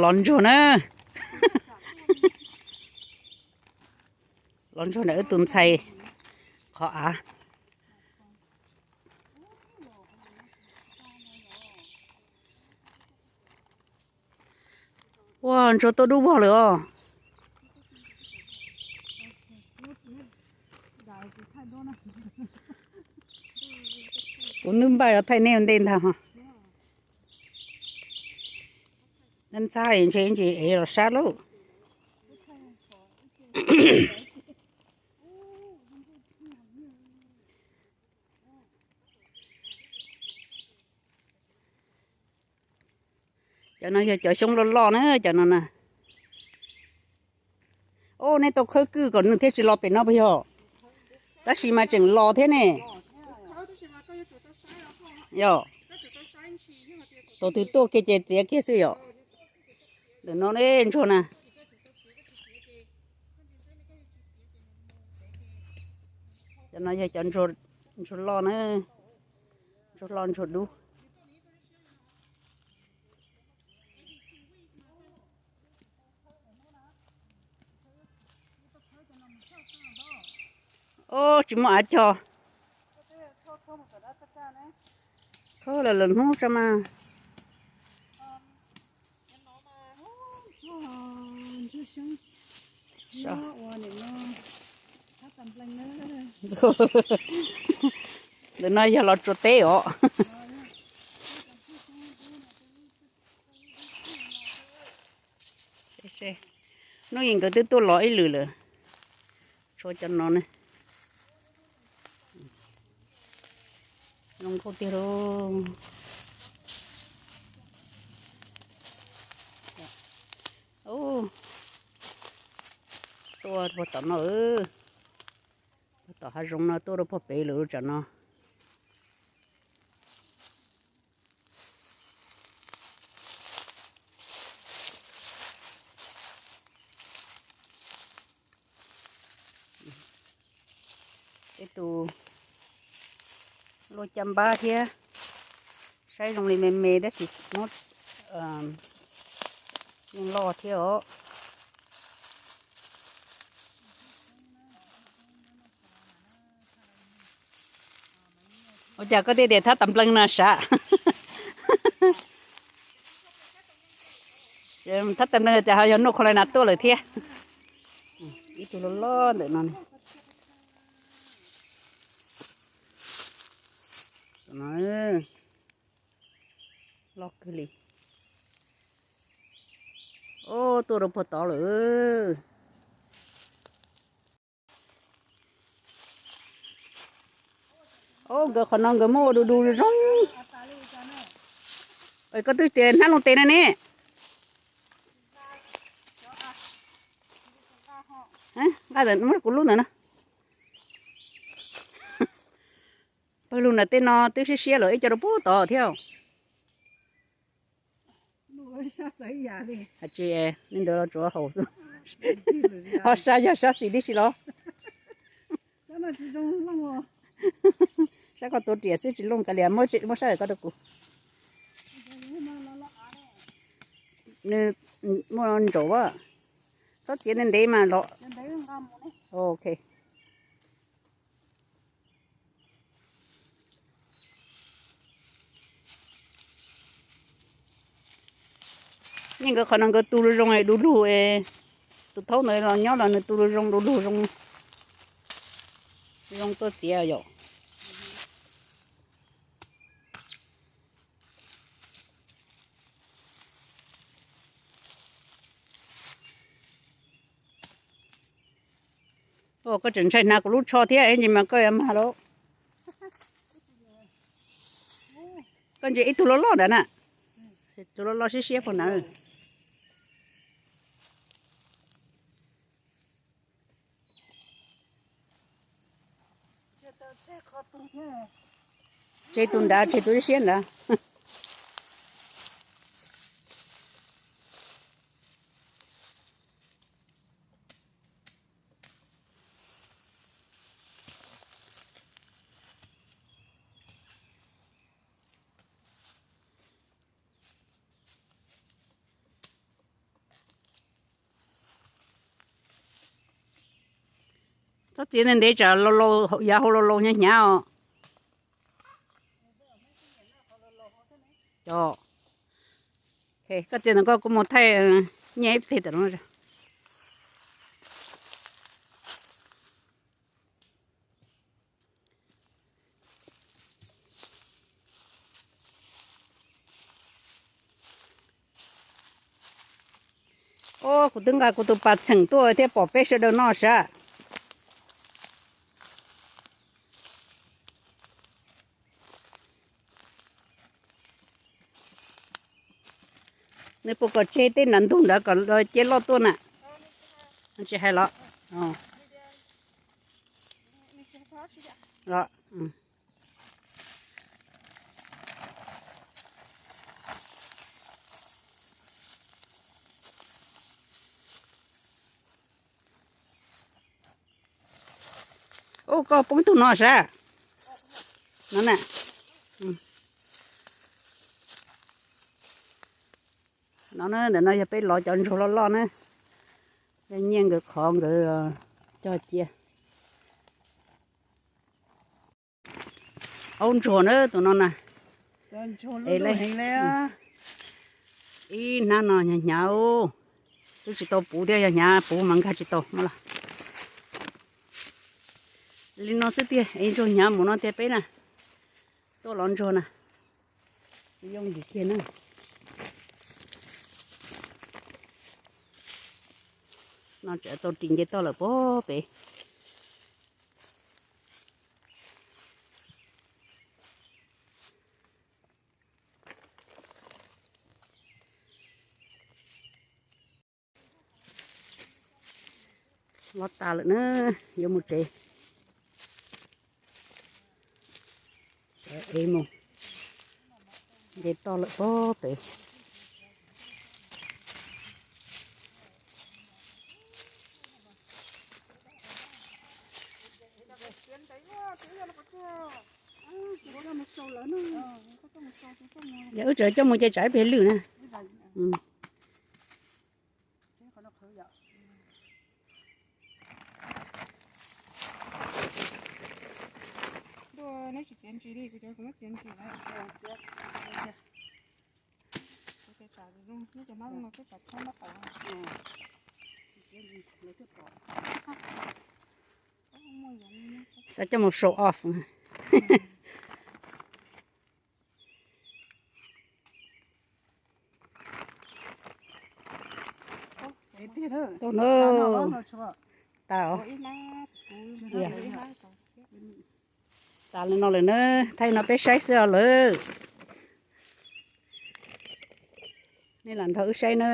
Los ntsuag na. Los ntsuag ntawm wb tus ntxhais qhov av. Ua ntsuag tuaj dub vog lawm os. Kuv ntub npaj yuav thaij nej ua ntej ntag ho. Ntxhab ntshe ntsis ev los sab lauj. Cov no yog cov xyoob loj loj na, cov no na. Os, nej tau khawb kwj kom nws thiaj tsis los pem no puas yog? Tab sis mas tseem los thiab ne. Yog. Thaum twg tuaj kiag ces txiav kiag xwb yom. Ntawm no ne ntsuag na. Cov no yog cov ntsuag loj na. Ntsuag loj ntsuag dub. Os, tsis muaj av cog. Thauj lawm lwm hnub tso mas. Ntawm no yog los tsuas teb os. Hnub ib nkawd twb tuaj los ib lwm lawm. Tshuav cov no ne. Zoo nkauj tiag lauj. Tuaj puag tom no, puag tom hav zoov no tuaj rau puag pem lawm tsam no. Ib tug luaj caj npab thiab, saib zoo li me me tab sis muab yeej loj thiab os. Ua cas koj thiaj tias thab tas npleeg no sav? Thab tas npleeg cas ho yog nuj kho la nas tuaj lawm thiab. Ib tug loj loj ntawm no ne. Loj kawg li. Os, tuaj rau puag tod lawm. Os, nkawd qhov no nkawd muab ua du du zoo. Koj twb tias hnab looj tes no ne. Nqa ntawm muab kuv lub ntawm no. Pawg lug ntawm tej no twb siab siab lawm ib co rau puag tod thiab. Hais tsis li ntawd los tsuav haus xwb. Ho sab yog sab xis tib si los. Sab koj tuav riam xwb tsis looj kav liam, muab sab koj rau kuv. Nws muaj ntsaum a. Txhob txiav ntev ntev mas los. Ok. Yeej nkawd qhov no nkawd tu lu zoo du lug es tus thaub ntawd los nyob los nws tu lu zoo du lug zoo, zoo tuaj txiav yom. Koj tseem ntshai hnav kuv lub tsho thiab es ntsis mas koj yuav mag lauj. Koj ntsia ib tug loj loj ntawd na, tus loj loj siab siab puag ntawd. Tseg tus nrad, tseg tus siab nrad. Txhob txiav ntev ntev tsam laus laus, yav hauv laus laus hnyav hnyav os. Cov, koj txiav ntawm koj kuv mus thaij nyiaj ib pliag tam no. Os, kuv twb nqa kuv tus pas txheem tuaj thiaj pom peb sawv daws noj sav. Nws puas kom tseg tej nram ntug ntawd kom cia loj tuaj na? Tsis hais los? Los. Ub, koj poob tug no sav. No na. No na, ntawm no yog peb lov cov ntsuag loj loj na. Yog nyiaj nkawd qhov nkawd cog cia. Aub ntsuag na tus no na. Ib hnab no hnyav hnyav, twb tsis tau puv thiab, yog hnyav puv mas nkag tsis tau no los. Li no xwb tiag, es ntsuag hnyav mus no tiag peb na. Tuaj lov ntsuag na. Tsis yoo ntsis kiag na. No tseem tau ris nce toj lawm puag pem. Lov tas lawm na, yuav mus tsev. Ev mus, nce toj lawm puag pem. Yog wb tseem coj mus ces tsam ib pliag lwj na. Xav coj mus show off. Tau na. Tas, tas li no lawm na, thaij no peb saib xwb os lawm. Nej lam nrog wb saib na.